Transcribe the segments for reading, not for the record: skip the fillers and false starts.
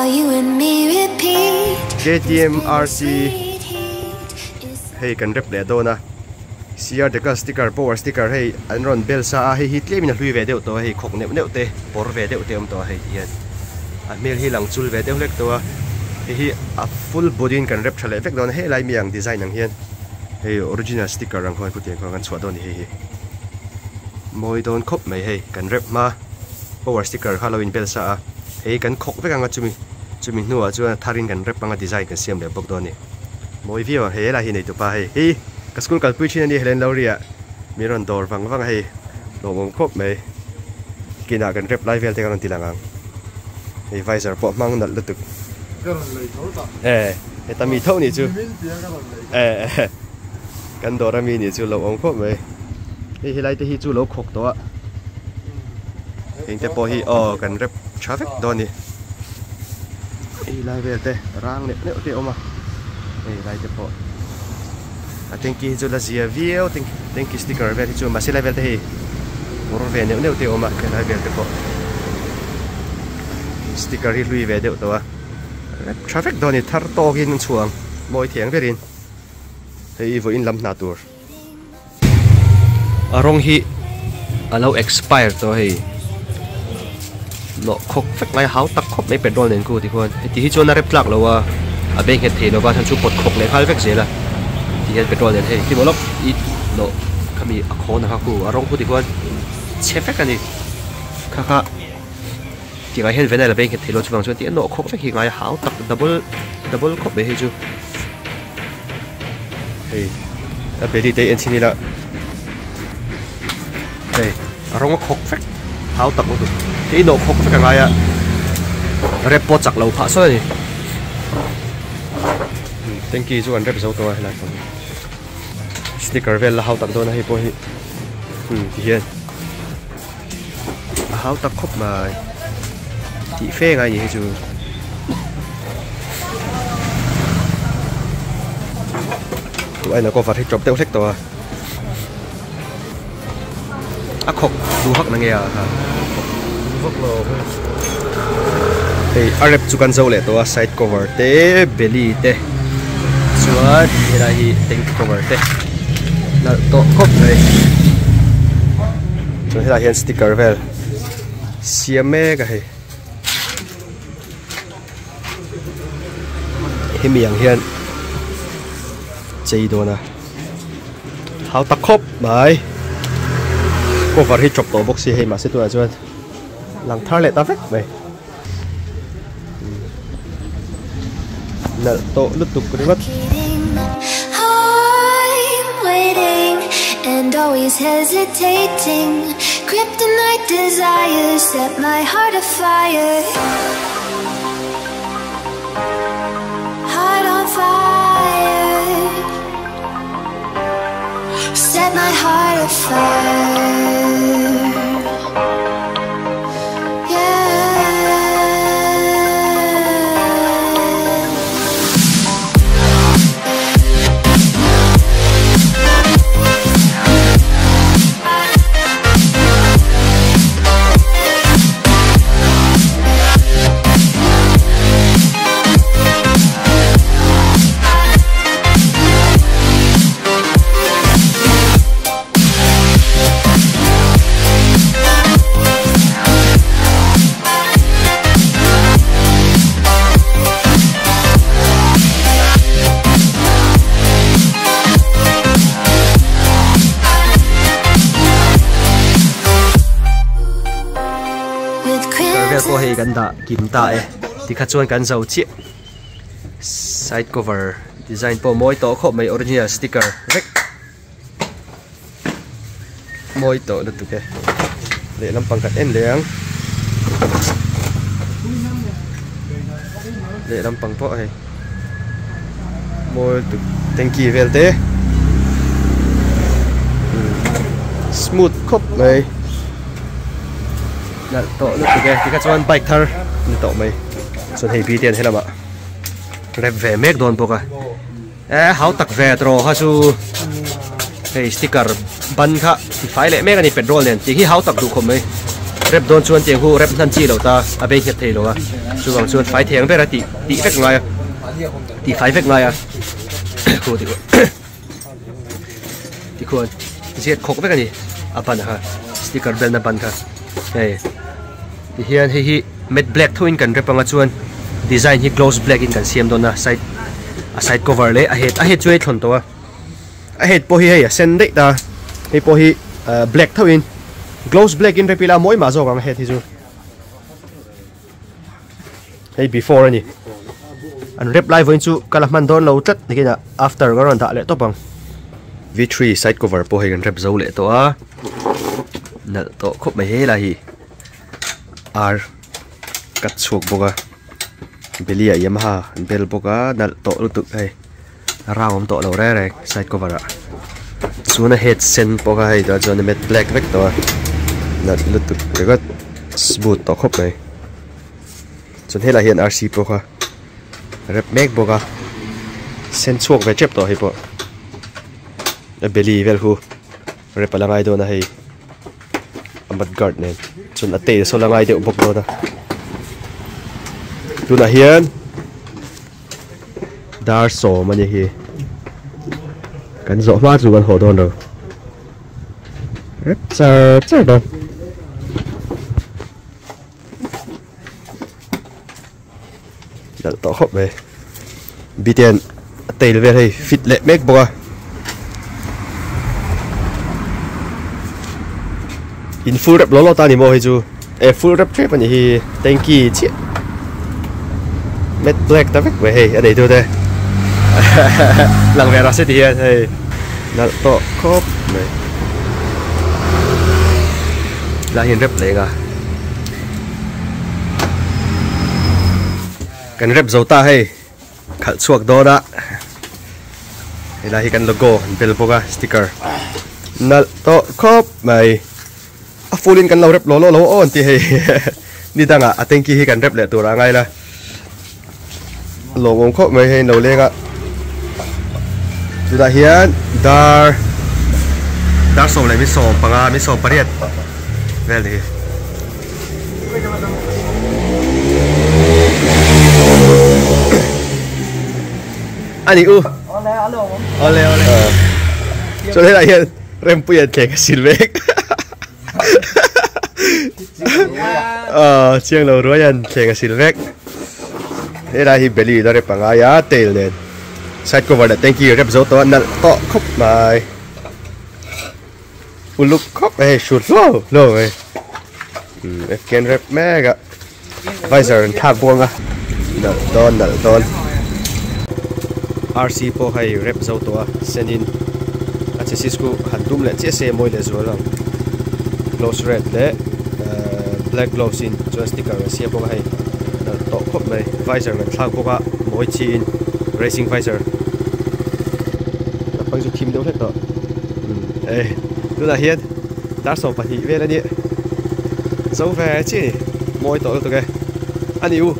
while you and me repeat. KTM RC hei kan rep leh dawn a CR decal sticker power sticker hei an rawn bel sa a hei hi tlemin a hlui ve deuh tawh a hei khawk neuh neuh te pawr ve deuh te a awm tawh a hei ti hian a hmel hi lang chul ve deuh hlek tawh a hei hi a full body in kan rep tha leh vek dawn a helai mi ang design ang hian hei original sticker ang khaw khutiang khaw kan chhuah dawn a ni hei hi mawi dawn khawp mai hei kan rep hma power sticker kha lo in bel sa a hei kan khawk vek ang a chumi chumi hnuah chuan a thar in kan rep ang a design kan siam leh bawk dawn a ni mawi viau ang hei helai hi nei tupa hei hi ka school kalpui thin a ni Helen Lorry ah min rawn dawr vang vang a hei lawmawm khawp mai kinah kan rep lai vel te kan rawn ti lang ang hei visor pawh hmang nalh lutuk e heta mi tho nih chu e kan dawr ami nih chu lawmawm khawp mai hei helai te hi chu lo khawk tawh a heng te pawh hi aw kan rep tha vek dawn a ni hei lai vel te rang neuh neuh te a awm a hei lai te pawh a tanky hi chu la zia viau tanky sticker vel hi chu mahse lai vel te hei kawr ve neuh neuh te a awm a helai vel te pawh sticker hi hlui ve deuh tawh a rep tha vek dawn a ni thar tawkin an chhuah ang mawi thiang berin hei i vawiin lam hna tur. A rawng hi a lo expire tawh a hei nawh khawk vek mai a hau tak khawp mai petrol nen khu tikhuan heti hi chuan a rep tlak lo a a beng nghet thei lova chhan chu pawt khawk leh nghal vek zel a ti hian petrol nen hei hlim lawk i nawh khami a khawn ang kha khu a rawng khu tikhuan chhe vek a ni kha kha tiangah hian vinyl a beng nghet thei lo chuvang chuan tih a nawh khawk vek hi ngai a hau tak double double khawp mai hei chu. Hei a belly te hi en chhin ila hei a rawng a khawk vek hau tak lutuk hei nawh khawk vek a ngai a rep pawh chak lo phah sawn a ni tanky chu an rep zo tawh a helai pawh hi sticker vel la hau tak dawn a hei pawh hi ti hian a hau tak khawp mai tih fe ngai a ni hei chu. Duh aiin a cover hi tawp deuh hlek tawh a a khawk duh vak na nge a ha hei a rep chu kan zo leh tawh a side cover te belly te chuan helai hi tank cover te nalh tawh khawp mai chuan helai hian sticker vel siam mek a hei hemi ang hian chei dawn a hau tak khawp mai cover hi chawp tawh bawk si hei mahse tunah chuan lang thar leh ta vek mai. Nalh tawh lutuk ringawt. Vel pawh hei kan dah kim ta e tikha chuan kan zo chiah side cover design pawh mawi tawh khawp mai original sticker vek. Mawi tawh lutuk e. Lehlam pang kan en leh ang. Lehlam pang pawh hei. Mawi lutuk tanky vel te. Smooth khawp mai. Nalh tawh lutuk e. Tikha chuan bike thar ni tawh mai. Chuan hei bite an helamah rep ve mek dawn bawk a. Eh hau tak ve tawh kha chu hei sticker ban kha ti fai leh mek a ni petrol nen tih hi hau tak duh khawp mai Rep dawn chuan tiang hu rep hnan chi lo ta a bei nghet thei lo a chuvang chuan fai thei ang ber a tih tih vek ngai a tih fai vek ngai a khu ti tikhuan ziat khawk vek a ni a ban kha sticker belna ban kha hei tihian hei hi matte black thoin kan rep anga chuan design hi gloss black in kan siam dawn a side a side cover leh a head a head chu hei thlawn tawh a. A head pawh hi hei a sen daih ta, hei pawh hi black tho in gloss black in rep ila mawi mah zawk ang a head hi chu. Hei before a ni, an rep lai vawiin chu ka la hman dawn lo tlat nikin ah after ka rawn dah leh tawp ang. V3 side cover pawh hei kan rep zo leh tawh a, nalh tawh khawp mai he lai hi ar cut chhuak bawk a, Beli ah Yamaha an bel bawk a nalh tawh lutuk hei. Rang awm tawh lo reng reng side cover ah chuan a head sen pawh kha hei tah chuan a matte black vek tawh a nalh lutuk ringawt smooth tawh khawp mai chuan helaiah hian rc pawh kha rep mek bawk a sen chhuak ve tep tawh hei pawh a belly vel khu rep a la ngai dawn a hei a mud guard nen chuan a tail saw la ngai deuh bawk dawn a tunah hian. Dar sawm a ni hi kan zawh hma chu kan haw dawn lo rep char char dawn nalh tawh khawp mai bite'n a tail vel hei fit leh mek bawk a in full rep lo lo ta ni maw hei chu. E full rep tep ani hi tanky chiah matte black ta vek mai hei a nei tu te lang ve rawh se ti hian hei nalh tawh khawp mai lah hian rep leh nga kan rep zo ta hei khalh chhuak dawn a helai hi kan logo an bel bawk a sticker nalh tawh khawp mai. A full in kan lo rep law law lo aw an ti hei ni dangah a tanky hi kan rep leh tur a ngai la lawmawm khawp mai hei an lo leng a chutah hian dar dar sawm leh 15 18 vel ni hi. Ani u awle awle chuan helai hian Rempuia thleng a sil vek. Aw chiang lo ruai an thleng a sil vek. Helai hi belly la rep angai a tail nen side cover leh tanky rep zo tawh a nalh tawh khawp mai. Uluk khawp mai hei hrut hlo hlo mai. Umm fk an rep mek a visor an thlak bawk anga nalh dawn nalh dawn. RC pawh hei rep zo tawh a senin a chassis khu han dum leh chiah se mawi leh zual ang gloves red leh black gloves in chuan sticker an siam bawk a hei nalh tawh khawp mai visor an thlak bawk a mawi chiin racing visor lampang chu thim deuh hlek tawh umm hei tunah hian dar 12 vel a nia zo ve chiah a ni mawi tawh lutuk e a ni u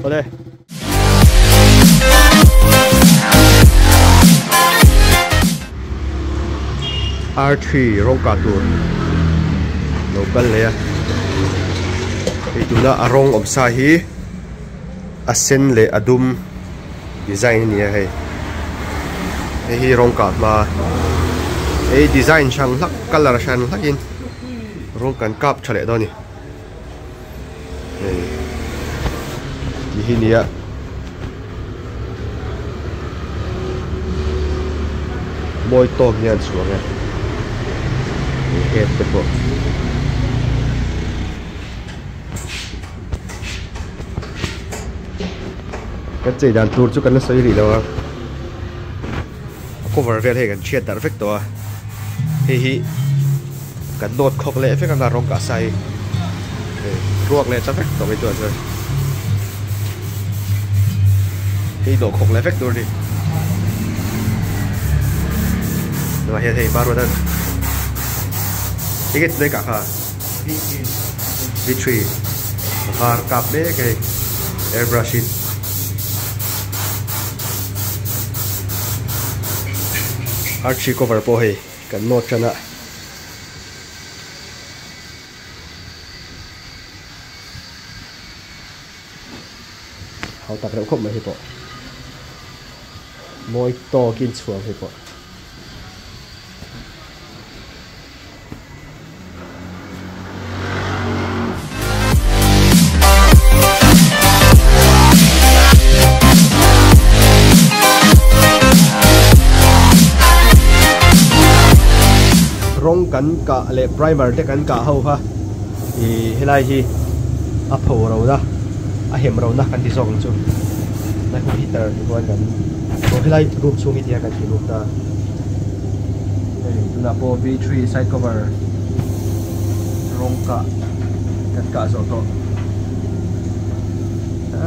awle. R3 rawng kah tur lo kal leh a hei tuna a rawng awm sa hi a sen leh a dum design a ni a hei hei hi rawng kah hma hei design hran hlak colour hran hlak in rawng kan kap tha leh dawn a ni hei ti hi nia mawi tawk hian chhuang e head te pawh. Kan chei dan tur chu kan la sawi rih lo a a cover vel hei kan chhiat darh vek tawh a hei hi kan nawt khawk leh vek anga rawng kah sa hi hei ruak leh ta vek tawh mai chuan chuan hei nawh khawk leh vek tur a ni tunah hian hei baruat an enge tunai kah kha. V3 var kap mek hei airbrush in R3 cover pawh hei kan nawt tan a. Hautak reuh khawp mai hei pawh. Mawi tawkin chhuang hei pawh. Rawng kan kah leh primer te kan kah ho kha ih helai hi a pho ro na a hem ro na kan ti zawk ang chu helai khu heater ti khuan kan aw helai room chhung hi ti hian kan ti room ta hei tunah pawh v three side cover rawng kah kan kah zawh tawh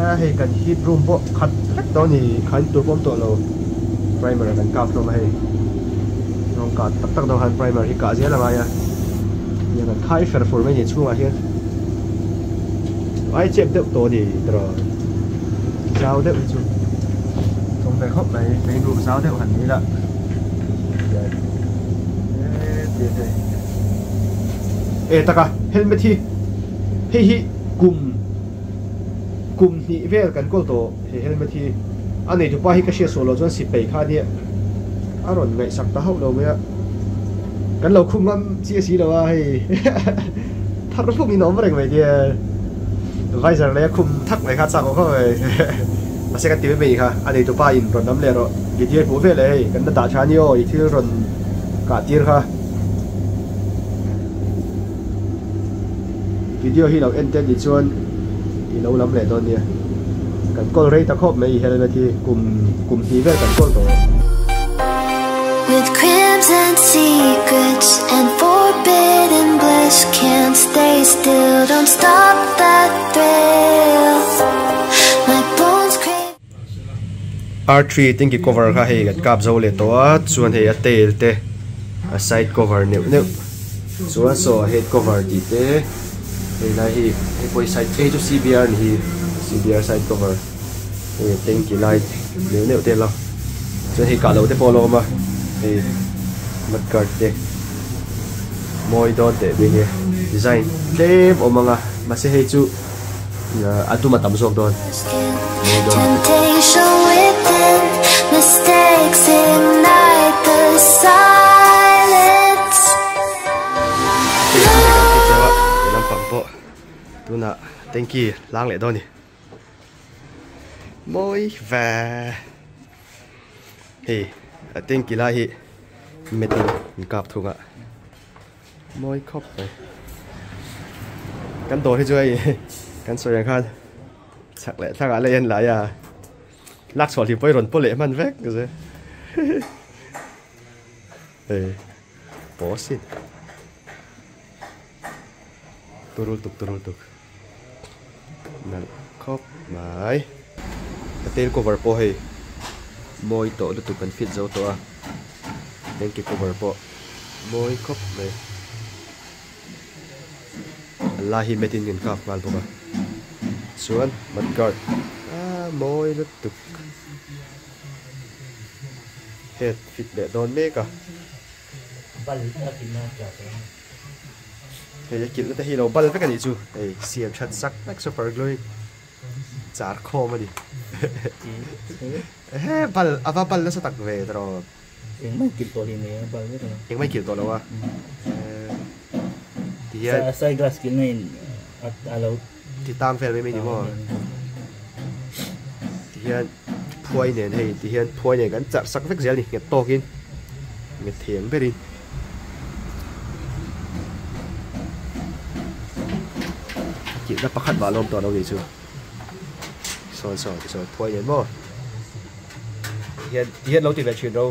a hei kan heat room pawh khat vek tawh a ni khan tur pawh awm tawh lo primer kan kap hlawm a hei rawng kah tak tak dawn khan primer hi kah zel a ngai a tiang kan khai fer fur mai a ni chhungah hian ai chep deuh tawh a ni tiraw zau deuh hi chu awm ve khawp mai main room zau deuh han ni la tiang eee hei e taka helmet hi hei hi kum kum hnih vel kan kawl tawh he helmet hi a neitupa hi ka hriat sual loh chuan sipai kha ania a rawn ngaihsak ta hauh lo mai a kan lo khum ngam chiah si lo a hei thar fuk in awm reng mai tia visor leh a khum thak mai kha chak awm khawp mai mahse kan ti mai mai kha a neitupa in rawn lam leh rawh video hmuh vel leh hei kan la dah tha a ni aw i thil rawn kah tir kha. Video hi lo en te ni chuan i lo lam leh dawn nia. Kan kawl rei ta khawp mai i helmet hi kum kum hnih vel kan kawl tawh. With crimson secrets and forbidden bliss Can't stay still, don't stop that thrill My bones crave R3 tanki cover kha hei kan kap zo leh tawh a chuan hei a tail te a side cover neuh neuh chuan saw a head cover tih te hei lai hi hei pawh hi side hei chu C_B_R ni hi C_B_R side cover hei tanki lai neuh neuh te la chuan hei kah loh te pawh a la awm a hei mud guard te mawi dawn teh mai hi design tlem awm ang a mahse hei chu. A dum a tam zawk dawn. Lampang pawh tunah tanky lang leh dawn a ni. Mawi ve. Hei a tanky lai hi metal in kap thung a. Mawi khawp mai. Kan dawr hi chu hei kan sawi ang khan chhak leh thlangah lei an lai a, lak chhuah hlim pawh hi rawn paw leh hman vek ze. Hei paw sin. Turul tuk turul tuk. Nalh khawp mai. A tail cover pawh hei mawi tawh lutuk kan fit zo tawh a tanky cover pawh mawi khawp mai. A lai hi met in kan kap nghal bawk a chuan mud guard ah mawi lutuk head fit leh dawn mek a. Hei a kilhna te hi lo bal vek a nih chu hei siam that sak vek super glue char khawm a ni ehe bal a va bal nasa tak ve tawh engmah kilh tawh hi nei a bal vek a ni engmah kilh tawh lo a ti hian side glass kilhna in a lo ti tang vel mai mai ni maw ti hian phuai nen hei ti hian phuai nen kan charh sak vek zel a ni nghet tawkin nghet thei ang berin. Kilhna pakhat mah lawm tawh lo nih chu sawn sawn ti sawn phuai nen maw tihian tihian lo ti ve thin ro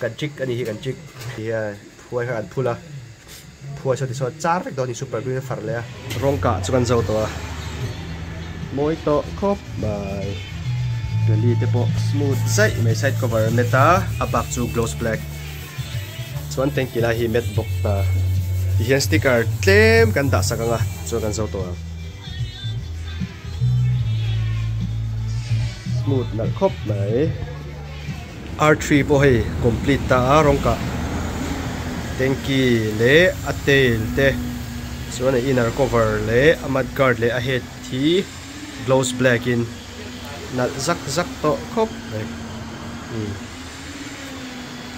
kan trick a nih hi kan trick tihian phuai kha kan phul a phuai saw ti sawn char vek dawn a ni super glue in a far leh a rawng kah chu kan zo tawh a mawi tawh khawp mai twenty te pawh smooth zaih mai side cover a met a a bak chu gloss black. Chuan tanky lai hi mat bawk ta ti hian sticker tlem kan dah sak ang a chuan kan zo tawh ang smooth nalh khawp mai R three pawh hei complete ta a rawng kah tanky leh a tail te chuan a inner cover leh a mud guard leh a head hi gloss black in. Nalh zak zak tawh khawp mai. Umm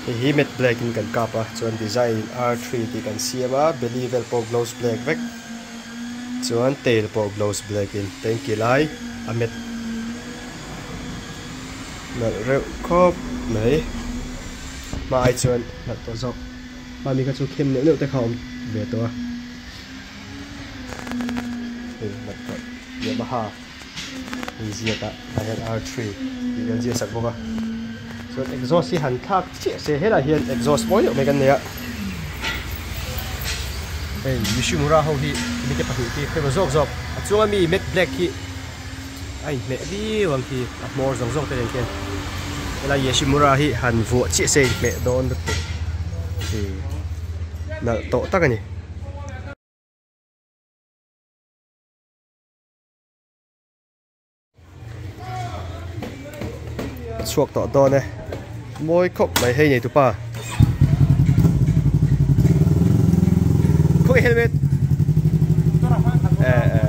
hei hi matte black in kan kap a chuan design in R three tih kan siam a belly vel pawh gloss black vek chuan tail pawh gloss black in tanky lai a matte nalh reuh khawp mai hma ai chuan nalh tawh zawk hma mi kha chu khem neuh neuh te kha a awm ve tawh a hei nalh tawh Yamaha. Inziak ah ah hian R three tih kan ziah sak bawk a chuan exhaust hi han thlak chiah se helai hian exhaust mawi deuh mai kan nei a hei Yoshimura ho hi mite pahnih te hre zawk zawk a chunga mi matte black hi a inhmeh viau ang khi a hmawr zawng zawng te nen khian helai Yoshimura hi han vuah chiah se inhmeh dawn lutuk nalh tawh tak a ni. Chhuak tawh dawn e mawi khawp mai hei nei tupa khawi helmet eh eh.